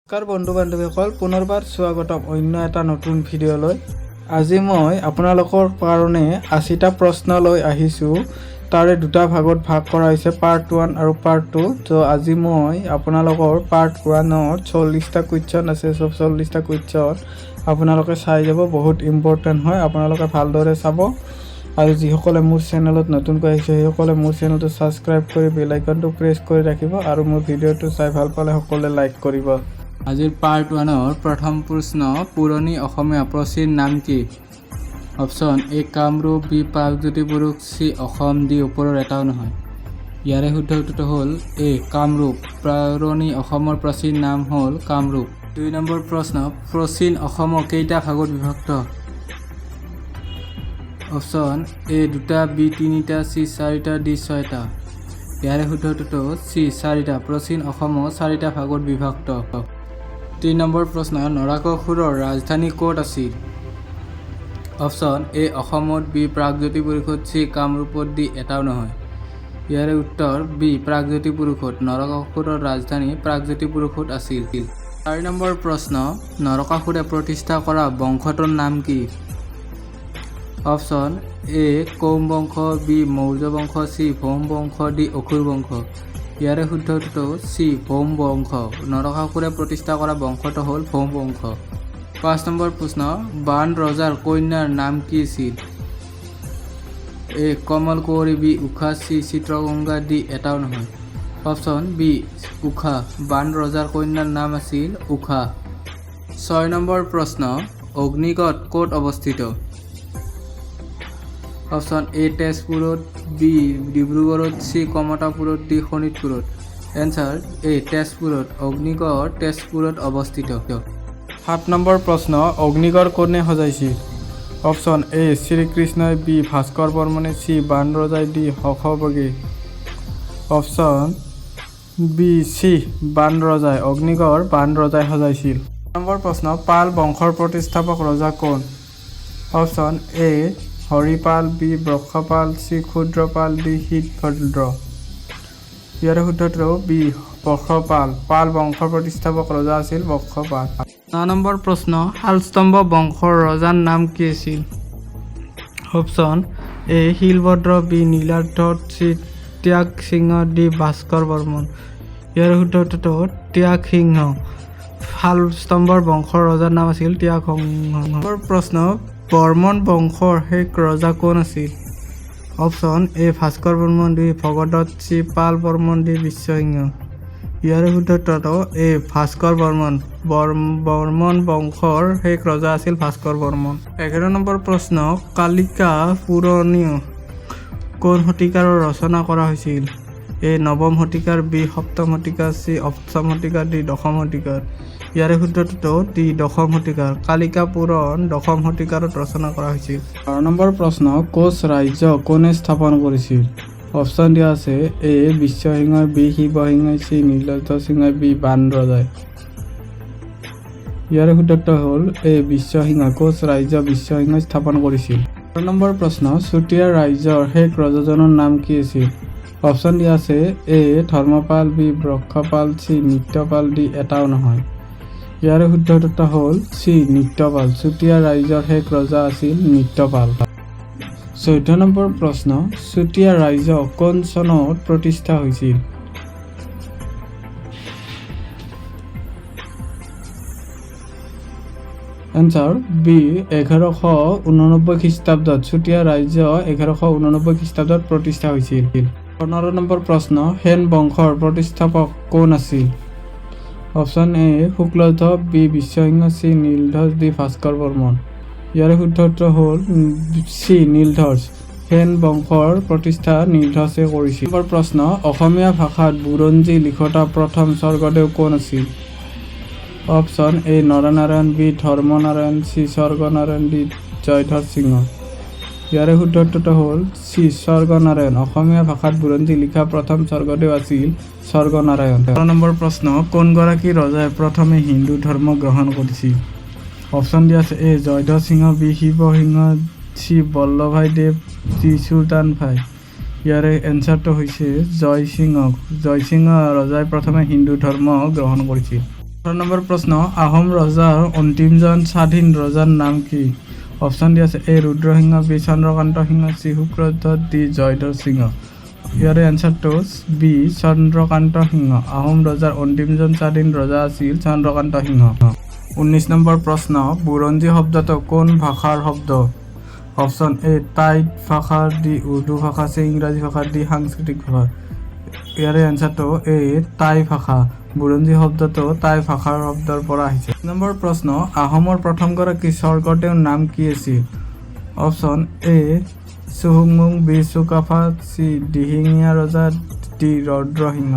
নমস্কাৰ বন্ধু বান্ধৱীসকল, পুনৰবাৰ স্বাগতম অন্য এটা নতুন ভিডিঅ'লৈ। আজি মই আপোনালোকৰ কাৰণে 80টা প্ৰশ্ন লৈ আহিছোঁ। তাৰে দুটা ভাগত ভাগ কৰা হৈছে, পাৰ্ট 1 আৰু পাৰ্ট 2। ত' আজি মই আপোনালোকৰ পাৰ্ট 1ত 40টা কুৱেশ্যন আছে। চব 40টা কুৱেশ্যন আপোনালোকে চাই যাব। বহুত ইম্পৰ্টেণ্ট হয়, আপোনালোকে ভালদৰে চাব। আৰু যিসকলে মোৰ চেনেলত নতুনকৈ আহিছে, সেইসকলে মোৰ চেনেলটো ছাবস্ক্ৰাইব কৰি বেল আইকনটো প্ৰেছ কৰি ৰাখিব আৰু মোৰ ভিডিঅ'টো চাই ভাল পালে সকলোৱে লাইক কৰিব। আজিৰ পাৰ্ট 1ৰ প্ৰথম প্ৰশ্ন, পুৰণি অসমীয়া প্ৰাচীন নাম কি? অপশ্যন এ কামৰূপ, বি প্ৰাগজ্যোতিপুৰুষ, চি অসম, ডি ওপৰৰ এটাও নহয়। ইয়াৰে শুদ্ধ উত্তৰটো হ'ল এ কামৰূপ। পুৰণি অসমৰ প্ৰাচীন নাম হ'ল কামৰূপ। 2 নম্বৰ প্ৰশ্ন, প্ৰাচীন অসমক কেইটা ভাগত বিভক্ত? অপশ্যন এ দুটা, বি তিনিটা, চি চাৰিটা, ডি ছয়টা। ইয়াৰে শুদ্ধ উত্তৰটো চি চাৰিটা। প্ৰাচীন অসমক চাৰিটা ভাগত বিভক্ত। 3 নম্বৰ প্ৰশ্ন, নৰকাসুৰৰ ৰাজধানী ক'ত আছিল? অপশ্যন এ অসমত, বি প্ৰাগজ্যোতিপুৰুষত, চি কামৰূপত, ডি এটাও নহয়। ইয়াৰে উত্তৰ বি প্ৰাগজ্যোতিপুৰুষত। নৰকাসুৰৰ ৰাজধানী প্ৰাগজ্যোতিপুৰুষত আছিল। 4 নম্বৰ প্ৰশ্ন, নৰকাসুৰে প্ৰতিষ্ঠা কৰা বংশটোৰ নাম কি? অপশ্যন এ কৌম বংশ, বি মৌৰ্য বংশ, চি ভৌম বংশ, ডি অসুৰ বংশ। ইয়াৰে শুদ্ধ উত্তৰটো চি ভৌম বংশ। নৰকাসুৰে প্ৰতিষ্ঠা কৰা বংশটো হ'ল ভৌম বংশ। 5 নম্বৰ প্ৰশ্ন, বাণ ৰজাৰ কন্যাৰ নাম কি আছিল? এ কমল কুঁৱৰী, বি ঊষা, চি চিত্ৰগংগা, ডি এটাও নহয়। Option B Usha. বাণ ৰজাৰ কন্যাৰ নাম আছিল ঊষা। 6 নম্বৰ প্ৰশ্ন, অগ্নিগড় ক'ত অৱস্থিত? অপশ্যন এ তেজপুৰত, বি ডিব্ৰুগড়ত, চি কমতাপুৰত, ডি শোণিতপুৰত। এনচাৰ এ তেজপুৰত। অগ্নিগড় তেজপুৰত অৱস্থিত। 7 নম্বৰ প্ৰশ্ন, অগ্নিগড় কোনে সজাইছিল? অপশ্যন এ শ্ৰীকৃষ্ণই, বি ভাস্কৰ বৰ্মনে, চি বাণ ৰজাই, ডি হৰ্ষবেগে। অপশ্যন বি চি বাণ ৰজাই। অগ্নিগড় বাণ ৰজাই সজাইছিল। নম্বৰ প্ৰশ্ন, পাল বংশৰ প্ৰতিষ্ঠাপক ৰজা কোন? Option A Haripal, B Bakshapal, C Kshudrapal, D Shitabhadra. ইয়াৰে শুদ্ধটো বি বক্ষপাল। পাল বংশৰ প্ৰতিষ্ঠাপক ৰজা আছিল বক্ষপাল। 9 নম্বৰ প্ৰশ্ন, শালস্তম্ভ বংশৰ ৰজাৰ নাম কি আছিল? অপশ্যন এ শিলভদ্ৰ, বি নীলাধ্বজ, চি ত্যাগ সিংহ, ডি ভাস্কৰ বৰ্মন। ইয়াৰ শুদ্ধ উত্তৰটো ত্যাগ সিংহ। শালস্তম্ভৰ বংশৰ ৰজাৰ নাম আছিল ত্যাগ সিংহ। প্ৰশ্ন, বৰ্মন বংশৰ শেষ ৰজা কোন আছিল? Option A Bhaskar Barman, B Bhagadatta, C Pal Barman, D Biswasingha. ইয়াৰে শুদ্ধ উত্তৰটো এ ভাস্কৰ বৰ্মন। বৰ্মন বংশৰ শেষ ৰজা আছিল ভাস্কৰ বৰ্মন। 11 নম্বৰ প্ৰশ্ন, কালিকা পুৰাণ কোন শতিকাৰ ৰচনা কৰা হৈছিল? এ নৱম শতিকাৰ, বি সপ্তম শতিকাৰ, চি অষ্টম শতিকাৰ, ডি দশম শতিকাৰ। ইয়াৰে শুদ্ধটো ডি দশম শতিকাৰ। কালিকা পুৰাণ দশম শতিকাৰত ৰচনা কৰা হৈছিল। 12 নম্বৰ প্ৰশ্ন, কোচ ৰাজ্য কোনে স্থাপন কৰিছিল? অপশ্যন দিয়া আছে এ বিশ্বসিংহই, বি শিৱসিংহই, চি নীলধ্বজ সিংহই, ডি বাণ ৰজাই। ইয়াৰে শুদ্ধটো হ'ল এ বিশ্বসিংহ। কোচ ৰাজ্য বিশ্বসিংহই স্থাপন কৰিছিল। 13 নম্বৰ প্ৰশ্ন, চুতীয়া ৰাজ্যৰ শেষ ৰজাজনৰ নাম কি আছিল? অপশ্যন দিয়া আছে এ Dharmapala, B Bakshapal, C নিত্যপাল, D এটাও নহয়। ইয়াৰে শুদ্ধ উত্তৰটো হ'ল চি নিত্যপাল। চুতীয়া ৰাজ্যৰ শেষ ৰজা আছিল নিত্যপাল। 14 নম্বৰ প্ৰশ্ন, চুতীয়া ৰাজ্য কোন চনত প্ৰতিষ্ঠা হৈছিল? এনচাৰ বি 1189 খ্ৰীষ্টাব্দত। চুতীয়া ৰাজ্য 1189 খ্ৰীষ্টাব্দত প্ৰতিষ্ঠা হৈছিল। 15 নম্বৰ প্ৰশ্ন, সেন বংশৰ প্ৰতিষ্ঠাপক কোন আছিল? Option A Sukladhwaj, B Biswasingha, C Niladhwaj, D Bhaskar Barman. ইয়াৰে শুদ্ধ উত্তৰ হ'ল চি নীলধ্বজ। সেন বংশৰ প্ৰতিষ্ঠা নীলধ্বজে কৰিছিল। নম্বৰ প্ৰশ্ন, অসমীয়া ভাষাত বুৰঞ্জী লিখোঁতা প্ৰথম স্বৰ্গদেউ কোন আছিল? Option A Naranarayan, B Dharmanarayan, C Swarganarayan, D Jayadhwaj সিংহ। ইয়াৰে শুদ্ধ উত্তৰটো হ'ল চি স্বৰ্গনাৰায়ণ। অসমীয়া ভাষাত বুৰঞ্জী লিখা প্ৰথম স্বৰ্গদেউ আছিল স্বৰ্গনাৰায়ণ। 17 নম্বৰ প্ৰশ্ন, কোনগৰাকী ৰজাই প্ৰথমে হিন্দু ধৰ্ম গ্ৰহণ কৰিছিল? অপশ্যন দিয়া আছে এ জয়ধ্বজ সিংহ, বি শিৱসিংহ, চি বল্লভাইদেৱ, ডি চুলতানভাই। ইয়াৰে এনচাৰটো হৈছে জয়সিংহ। জয়সিংহ ৰজাই প্ৰথমে হিন্দু ধৰ্ম গ্ৰহণ কৰিছিল। নম্বৰ প্ৰশ্ন, আহোম ৰজাৰ অন্তিমজন স্বাধীন ৰজাৰ নাম কি? অপশ্যন দিয়া আছে A Rudrasingha, B Chandrakant Singh, C শুক্ৰধ্বজ, D Jayadhwaj সিংহ। ইয়াৰে এনচাৰটো বি চন্দ্ৰকান্ত সিংহ। আহোম ৰজাৰ অন্তিমজন স্বাধীন ৰজা আছিল চন্দ্ৰকান্ত সিংহ। 19 নম্বৰ প্ৰশ্ন, বুৰঞ্জী শব্দটো কোন ভাষাৰ শব্দ? অপশ্যন এ টাই ভাষা, বি উৰ্দু ভাষা, চি ইংৰাজী ভাষা, ডি সাংস্কৃত ভাষা। ইয়াৰে এনচাৰটো এ টাই ভাষা। বুৰঞ্জী শব্দটো টাই ভাষাৰ শব্দৰ পৰা আহিছে। নম্বৰ প্ৰশ্ন, আহোমৰ প্ৰথমগৰাকী স্বৰ্গদেউৰ নাম কি আছিল? অপশ্যন এ চুহুংমুং, বি চুকাফা, চি দিহিঙীয়া ৰজা, ডি ৰুদ্ৰসিংহ।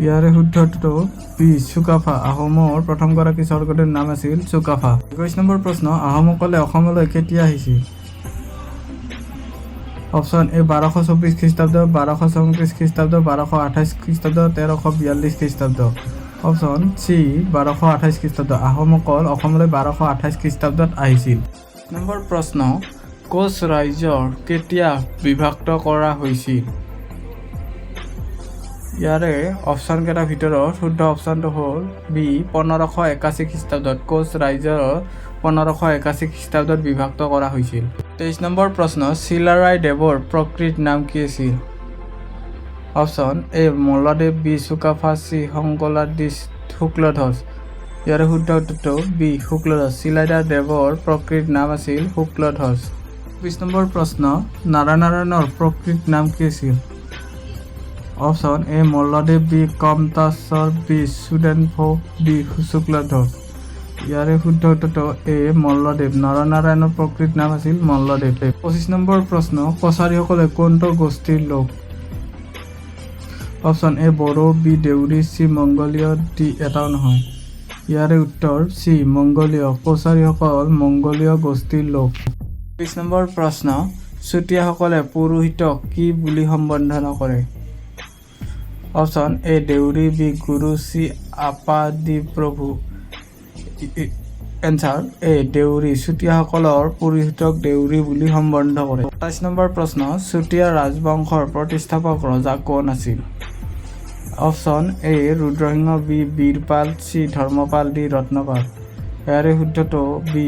ইয়াৰে শুদ্ধটো বি চুকাফা। আহোমৰ প্ৰথমগৰাকী স্বৰ্গদেউৰ নাম আছিল চুকাফা। 21 নম্বৰ প্ৰশ্ন, আহোমসকলে অসমলৈ কেতিয়া আহিছিল? অপশ্যন এ 1224 খ্ৰীষ্টাব্দ, 1234 খ্ৰীষ্টাব্দ, 1228 খ্ৰীষ্টাব্দ, 1342 খ্ৰীষ্টাব্দ। অপশ্যন চি 1228 খ্ৰীষ্টাব্দ। আহোমসকল অসমলৈ 1228 খ্ৰীষ্টাব্দত আহিছিল। নম্বৰ প্ৰশ্ন, কোচ ৰাজ্যৰ কেতিয়া বিভক্ত কৰা হৈছিল? ইয়াৰে অপশ্যনকেইটাৰ ভিতৰত শুদ্ধ অপশ্যনটো হ'ল বি 1581 খ্ৰীষ্টাব্দত। কোচ ৰাজ্যৰ 1581 খ্ৰীষ্টাব্দত বিভক্ত কৰা হৈছিল। 23 নম্বৰ প্ৰশ্ন, চিলাৰায় দেৱৰ প্ৰকৃত নাম কি আছিল? Option A Malladev, B Sukaphaa, C Sankala, D Shukladhwaj. ইয়াৰে শুদ্ধ উত্তৰটো বি শুক্লধ্বজ। চিলাৰায় দেৱৰ প্ৰকৃত নাম আছিল শুক্লধ্বজ। 24 নম্বৰ প্ৰশ্ন, নৰনাৰায়ণৰ প্ৰকৃত নাম কি আছিল? Option A Malladev, B Kamateshwar, B Sudenphaa, D Shukladhwaj. ইয়াৰে শুদ্ধ উত্তৰটো এ মল্লদেৱ। নৰনাৰায়ণৰ প্ৰকৃত নাম আছিল মল্লদেৱ। 25 নম্বৰ প্ৰশ্ন, কছাৰীসকলে কোনটো গোষ্ঠীৰ লোক? Option A Bodo, B Deori, C মংগোলীয়, ডি এটাও নহয়। ইয়াৰে উত্তৰ চি মংগোলীয়। কছাৰীসকল মংগোলীয় গোষ্ঠীৰ লোক। 26 নম্বৰ প্ৰশ্ন, চুতীয়াসকলে পুৰোহিতক কি বুলি সম্বোধন কৰে? Option A Deori, B Guru, C আপা, ডি প্ৰভু। এনচাৰ এ দেউৰী। চুতীয়াসকলৰ পুৰোহিতক দেউৰী বুলি সম্বোধন কৰে। 27 নম্বৰ প্ৰশ্ন, চুতীয়া ৰাজবংশৰ প্ৰতিষ্ঠাপক ৰজা কোন আছিল? Option A Rudrasingha, B Birpal, C Dharmapal, D Ratnapal. ইয়াৰে শুদ্ধটো বি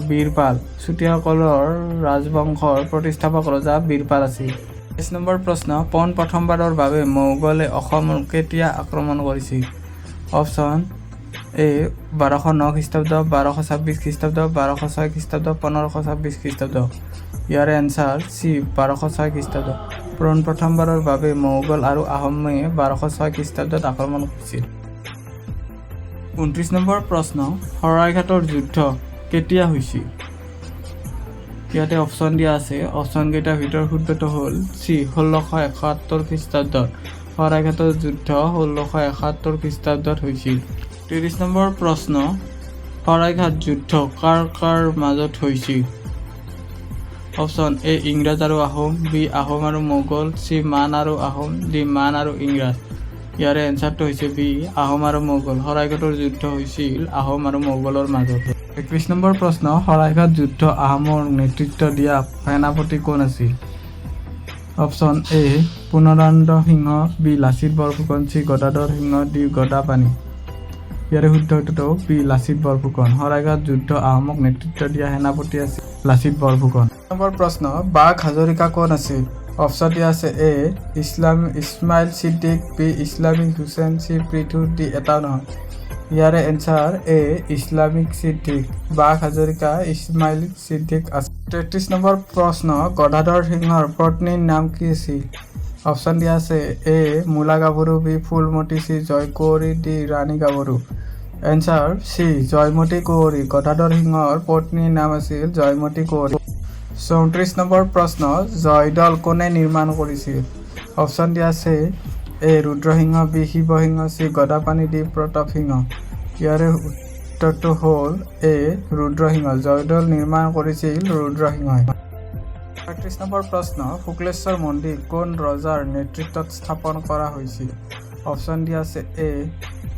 বীৰপাল। চুতীয়াসকলৰ ৰাজবংশৰ প্ৰতিষ্ঠাপক ৰজা বীৰপাল আছিল। 28 নম্বৰ প্ৰশ্ন, পোন প্ৰথমবাৰৰ বাবে মোগলে অসম কেতিয়া আক্ৰমণ কৰিছিল? Option A 1209 খ্ৰীষ্টাব্দ, 1226 খ্ৰীষ্টাব্দ, 1206 খ্ৰীষ্টাব্দ, 1526 খ্ৰীষ্টাব্দ। ইয়াৰে এনচাৰ চি 1206 খ্ৰীষ্টাব্দ। পোন প্ৰথমবাৰৰ বাবে মোগল আৰু আহোমে 1206 খ্ৰীষ্টাব্দত আক্ৰমণ কৰিছিল। 29 নম্বৰ প্ৰশ্ন, শৰাইঘাটৰ যুদ্ধ কেতিয়া হৈছিল? ইয়াতে অপশ্যন দিয়া আছে। অপশ্যনকেইটাৰ ভিতৰত শুদ্ধটো হ'ল চি 1671 খ্ৰীষ্টাব্দত। শৰাইঘাটৰ যুদ্ধ 1671 খ্ৰীষ্টাব্দত হৈছিল। 30 নম্বৰ প্ৰশ্ন, শৰাইঘাট যুদ্ধ কাৰ কাৰ মাজত হৈছিল? অপশ্যন এ ইংৰাজ আৰু আহোম, বি আহোম আৰু মোগল, চি মান আৰু আহোম, ডি মান আৰু ইংৰাজ। ইয়াৰে এনচাৰটো হৈছে বি আহোম আৰু মোগল। শৰাইঘাটৰ যুদ্ধ হৈছিল আহোম আৰু মোগলৰ মাজত। 31 নম্বৰ প্ৰশ্ন, শৰাইঘাট যুদ্ধ আহোমৰ নেতৃত্ব দিয়া সেনাপতি কোন আছিল? Option A Purnananda Singha, B Lachit Borphukan, C Gadadhar Singha, D Gadapani. ইয়াৰে শুদ্ধ উত্তৰটো বি লাচিত বৰফুকন। শৰাইঘাট যুদ্ধ আহোমক নেতৃত্ব দিয়া সেনাপতি আছিল লাচিত বৰফুকন। নম্বৰ প্ৰশ্ন, বাঘ হাজৰিকা কোন আছিল? অপশ্যন দিয়া আছে A Ismail Siddique, B Islamic Hussain, C Prithu, D এটাও নহয়। ইয়াৰে এনচাৰ এ ইছলামিক ছিদ্দিক। বাঘ হাজৰিকা ইছমাইল ছিদ্দিক আছিল। 33 নম্বৰ প্ৰশ্ন, গদাধৰ সিংহৰ পত্নীৰ নাম কি আছিল? অপশ্যন দিয়া আছে এ মূলা গাভৰু, বি ফুলমতী, চি জয়কুঁৱৰী, ডি ৰাণী গাভৰু। এনচাৰ চি জয়মতী কুঁৱৰী। গদাধৰ সিংহৰ পত্নীৰ নাম আছিল জয়মতী কুঁৱৰী। 34 নম্বৰ প্ৰশ্ন, জয়দৌল কোনে নিৰ্মাণ কৰিছিল? অপশ্যন দিয়া আছে A Rudrasingha, B Shivasingha, C Gadapani, D Pratap Singha. ইয়াৰে উত্তৰটো হ'ল এ ৰুদ্ৰসিংহ। জয়দৌল নিৰ্মাণ কৰিছিল ৰুদ্ৰসিংহই। 35 নম্বৰ প্ৰশ্ন, শুক্লেশ্বৰ মন্দিৰ কোন ৰজাৰ নেতৃত্বত স্থাপন কৰা হৈছিল? অপশ্যন দিয়া আছে A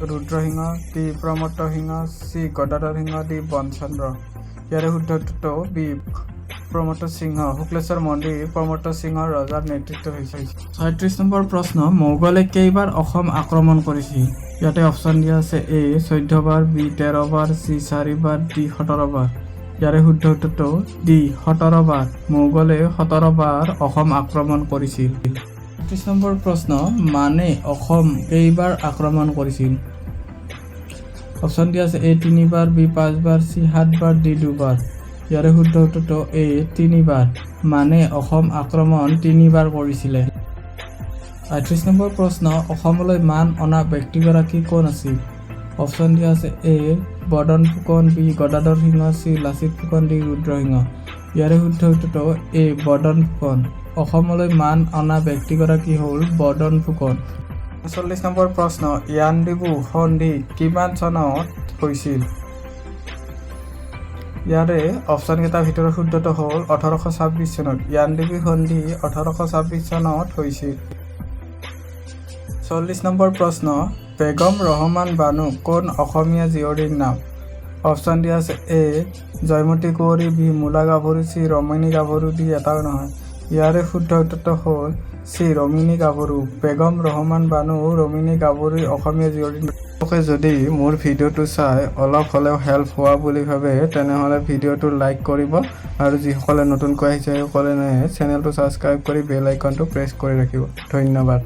Rudrasingha, B Pramatta Singh, C Gadadhar Singha, D বনচন্দ্ৰ। ইয়াৰে শুদ্ধ উত্তৰটো বি প্ৰমত্ত সিংহ। শুক্লেশ্বৰ মন্দিৰ প্ৰমত্ত সিংহ ৰজাৰ নেতৃত্বত হৈছিল। 36 নম্বৰ প্ৰশ্ন, মোগলে কেইবাৰ অসম আক্ৰমণ কৰিছিল? ইয়াতে অপশ্যন দিয়া আছে এ 14 বাৰ, বি 13 বাৰ, চি চাৰিবাৰ, ডি 17 বাৰ। ইয়াৰে শুদ্ধ উত্তৰটো ডি 17 বাৰ। মোগলে 17 বাৰ অসম আক্ৰমণ কৰিছিল। 30 নম্বৰ প্ৰশ্ন, মানে অসম কেইবাৰ আক্ৰমণ কৰিছিল? অপশ্যন দিয়া আছে এ তিনিবাৰ, বি পাঁচবাৰ, চি সাতবাৰ, ডি দুবাৰ। ইয়াৰে শুদ্ধ উত্তৰটো এ তিনিবাৰ। মানে অসম আক্ৰমণ তিনিবাৰ কৰিছিলে। 38 নম্বৰ প্ৰশ্ন, অসমলৈ মান অনা ব্যক্তিগৰাকী কোন আছিল? অপশ্যন দিয়া আছে এ বদন ফুকন, বি গদাধৰ সিংহ, চি লাচিত ফুকন, ডি ৰুদ্ৰসিংহ। ইয়াৰে শুদ্ধ উত্তৰটো এ বদন ফুকন। অসমলৈ মান অনা ব্যক্তিগৰাকী হ'ল বদন ফুকন। 40 নম্বৰ প্ৰশ্ন, ইয়াণ্ডাবু সন্ধি কিমান চনত হৈছিল? ইয়াৰে অপশ্যনকেইটাৰ ভিতৰত শুদ্ধটো হ'ল 1826 চনত। ইয়াণ্ডাবু সন্ধি 1826 চনত হৈছিল। 40 নম্বৰ প্ৰশ্ন, বেগম ৰহমান বানু কোন অসমীয়া জীয়ৰীৰ নাম? অপশ্যন দিয়া আছে এ জয়মতী কুঁৱৰী, বি মূলা গাভৰু, চি ৰমণী গাভৰু, ডি এটাও নহয়। ইয়াৰে শুদ্ধ উত্তৰটো হ'ল চি ৰমণী গাভৰু। বেগম ৰহমান বানু ৰমণী গাভৰু অসমীয়া জীয়ৰীৰ। আপোনালোকে যদি মোৰ ভিডিঅ'টো চাই অলপ হ'লেও হেল্প হোৱা বুলি ভাবে, তেনেহ'লে ভিডিঅ'টো লাইক কৰিব আৰু যিসকলে নতুনকৈ আহিছে, সেইসকলে চেনেলটো ছাবস্ক্ৰাইব কৰি বেল আইকনটো প্ৰেছ কৰি ৰাখিব। ধন্যবাদ।